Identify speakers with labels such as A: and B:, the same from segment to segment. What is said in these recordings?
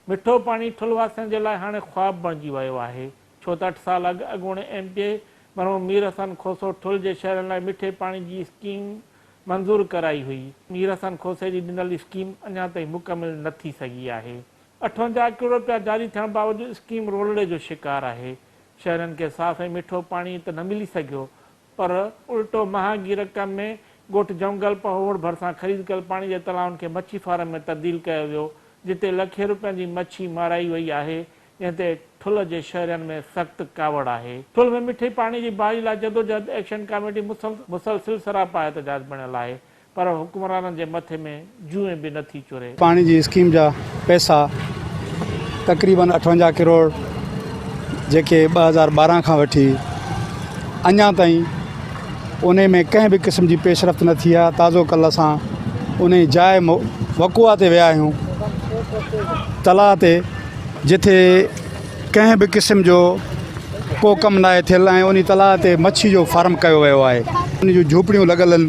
A: مٺو پاڻي ٺل واسين جي لاء هاڻي خواب بڻجي ويو آهي، ڇو ته اٺ سال اڳ اڳوڻي ايم پي اي مرحوم مير حسن کوسو ٺل جي شهرين لاء مٺي پاڻي جي اسڪيم منظور ڪرائي هئي. مير حسن کوسي جي ڏنل اسڪيم اڃا تائين مڪمل نه ٿي سگهي آهي. 58 ڪروڙ رپيا جاري ٿيڻ باوجود اسڪيم رولڙي جو شڪار آهي. شهرين کي صاف ۽ مٺو پاڻي ته نه ملي سگهيو پر الٽو مهانگي رقم ۾ ڳوٺ جونگل پهوڙ ڀرسان خريد ڪيل پاڻي جي تلائن کي مڇي فارم ۾ تبديل ڪيو ويو جتي لکين رپين جي مڇي مارائي وئي آهي جنهن تي ٺل جي شهرين ۾ سخت ڪاوڙ آهي. ٺل ۾ مٺي پاڻي جي بحالي لاء جدوجهد ايڪشن ڪاميٽي مسلسل سراپا احتجاج بڻيل آهي پر حڪمرانن جي مٿي ۾ جونء به نه ٿي چري.
B: پاڻي جي اسڪيم جا پئسا تقريبن 58 ڪروڙ جيڪي 2012 کان وٺي اڃا تائين انهي ۾ ڪنهن به قسم جي پيش رفت نه ٿي آهي تازو ڪلهه اسان انهي جاء وقوعه تي ويا آهيون تلاء تي جتي ڪنهن به قسم جو ڪو ڪم ناهي ٿيل ۽ انهي تلاء تي مڇي جو فارم ڪيو ويو آهي ان جون جهوپڙيون لڳل آهن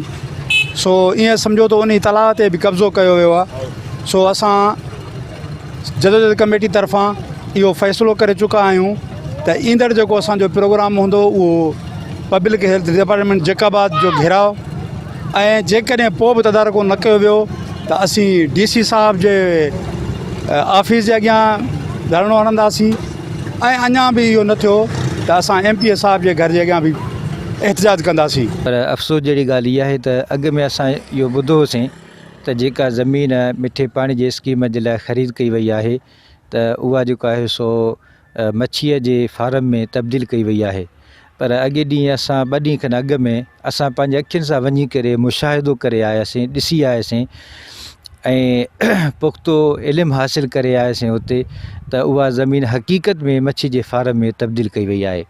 B: سو ائين سمجهو ته انهي تلاء تي به قبضو ڪيو ويو آهي سو اسان جدوجهد ڪميٽي طرفان اهو فيصلو ڪري چڪا آهيون ته ايندڙ جيڪو اسانجو پروگرام هوندو اهو پبلڪ هيلٿ ڊپارٽمينٽ جيڪب آباد جو گهيراء ۽ جيڪڏهن پوء به تدارڪو نه ڪيو ويو ته اسين ڊي سي صاحب جي آفيس جي اڳيان ڌرڻو هڻنداسين ۽ اڃا به اهو نه ٿيو ته اسان ايم پي اي صاحب جي گهر جي اڳيان به احتجاج ڪنداسين.
C: پر افسوس جهڙي ڳالهه اها آهي ته اڳ ۾ اسان اهو ٻڌو هوسين ته جيڪا زمين مٺي پاڻي جي اسڪيم جي لاء خريد ڪئي وئي آهي ته اها جيڪو آهي سو مڇيء جي فارم ۾ تبديل ڪئي وئي آهي پر اڳي ڏينهن اسان ٻه ڏينهن کن اڳ ۾ اسان پنهنجي اکين سان وڃي ڪري مشاهدو ڪري آياسين ڏسي آياسين ۽ پختو علم حاصل ڪري آياسين اتي ته اها زمين حقيقت ۾ مڇي جي فارم ۾ تبديل ڪئي وئي آهي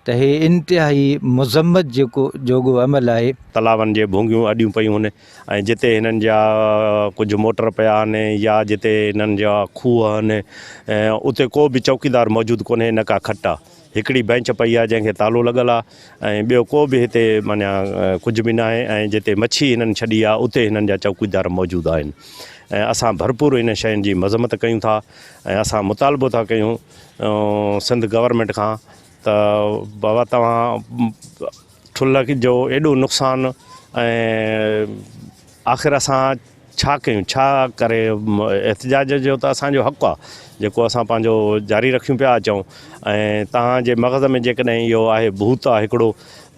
C: ته هي انتهائي مذمت جيڪو جوڳو عمل آهي.
D: تلاون جي ڀونگيون اڏيون پيون هن ۽ جتي هنن جا ڪجهه موٽر پيا آهن يا جتي هنن جا کوهه آهن اتي ڪو به چوڪيدار موجود ڪونهي نه ڪا کٽ آهي هڪڙي بئنچ پئي آهي جنهن کي تالو لڳل آهي ۽ ٻيو ڪو به هتي معنيٰ ڪجهه به ناهي ۽ جتي مڇي هنن ڇڏي آهي اتي هنن جا چوڪيدار موجود آهن ۽ اسان ڀرپور ان شين جي مذمت ڪيون ٿا ۽ اسان مطالبو ٿا ڪيون سنڌ گورنمينٽ کان ته بابا توهان ٺلهه جو ايڏو نقصان ۽ آخر اسان ڇا ڪيون ڇا ڪري احتجاج جو ته اسانجو حق آ جيڪو اسان پنهنجو جاري رکيون پيا اچون ۽ توهان جي مغز ۾ جيڪڏهن اهو آهي ڀوت آ هڪڙو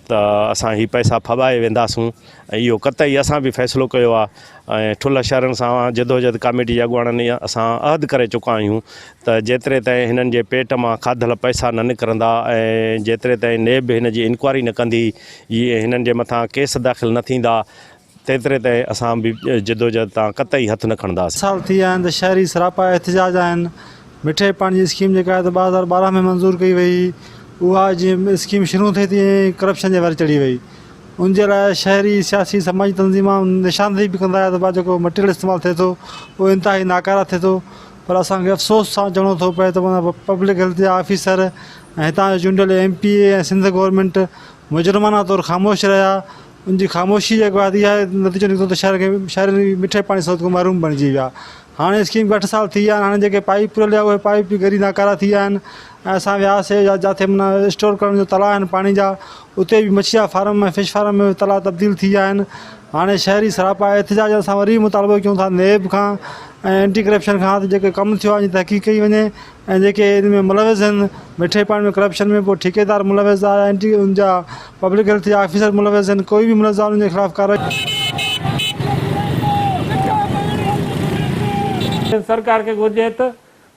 D: ته اسان هي پئسا ڦٻائي وينداسون ۽ اهو قطعي اسان به فيصلو ڪيو آهي ۽ ٺلهه شهرن سان جدوجهد ڪاميٽي جي اڳواڻن اسان عهد ڪري چڪا آهيون ته جيتري تائين هنن جي پيٽ مان کاڌل پئسا نه نڪرندا ۽ جيتري تائين نيب هن جي انڪوائري نه ڪندي هنن جي مٿان ڪيس داخل نه ٿيندا تيتري تائين اسان به جدوجهد تان قطعي هٿ نه کڻنداسين.
E: سال ٿي ويا آهن ته شهري سراپا احتجاج آهن. مٺي پاڻي جي اسڪيم جيڪا آهي ته 2012 ۾ منظور ڪئي وئي هئي اها جيئن اسڪيم شروع ٿي تيئن ئي ڪرپشن جي ور چڙهي وئي ان جي لاء شهري سياسي سماجي تنظيمان نشاندهي به ڪندا آهيا ته جيڪو مٽيريل استعمال ٿئي ٿو اهو انتهائي ناڪاره ٿئي ٿو پر اسان کي افسوس سان چوڻو ٿو پئي ته معنيٰ پبلڪ هيلٿ جا آفيسر ۽ هتان جو چونڊيل ايم پي اي ۽ سنڌ گورنمينٽ مجرمانه طور خاموش رهيا ان جي خاموشي جيڪو آهي اها نتيجو نڪتو ته شهر کي شهرين مٺي پاڻي سهولت کان محروم بڻجي ويا هاڻي اسڪيم کي اٺ سال ٿي ويا آهن هاڻي جيڪي پائيپ پوريل هيا اهي پائيپ به ڳري ناڪارا ٿي ويا آهن ۽ اسان وياسي يا جاٿي معنيٰ اسٽور ڪرڻ جو تلاء آهن پاڻي جا اتي به مڇي جا فارم ۽ فش فارم ۾ تلاء تبديل ٿي ويا آهن هاڻي شهري سراپا احتجاج اسان وري مطالبو ڪيون ٿا نيب کان ۽ اينٽي ڪرپشن کان ته جيڪو ڪم ٿيو آهي ان جي تحقيق ڪئي وڃي ۽ جيڪي ان ۾ ملوث آهن مٺي پاڻي ۾ ڪرپشن ۾ پوء ٺيڪيدار ملوث آهي اينٽي ان جا پبلڪ هيلٿ جا آفيسر ملوث آهن ڪوئي به ملوث آهي انهن جي خلاف ڪارروائي
A: سنڌ سرڪار کي گهرجي ته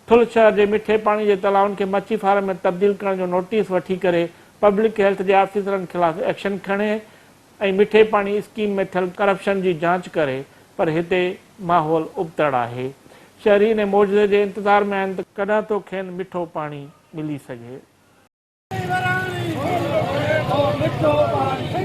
A: ٺل شهر جي مٺي پاڻي جي تلائن کي مڇي فارم ۾ تبديل ڪرڻ جو نوٽيس وٺي ڪري پبلڪ هيلٿ جي آفيسرن خلاف ايڪشن کڻي ۽ مٺي پاڻي اسڪيم ۾ ٿيل ڪرپشن جي جاچ ڪري پر هتي ماحول ابتڙ آهي. شهري انهي معجزي جي انتظار ۾ آهن ته ڪڏهن ٿو کين مٺو پاڻي ملي سگهي.
F: وراڻي مٺو پاڻي.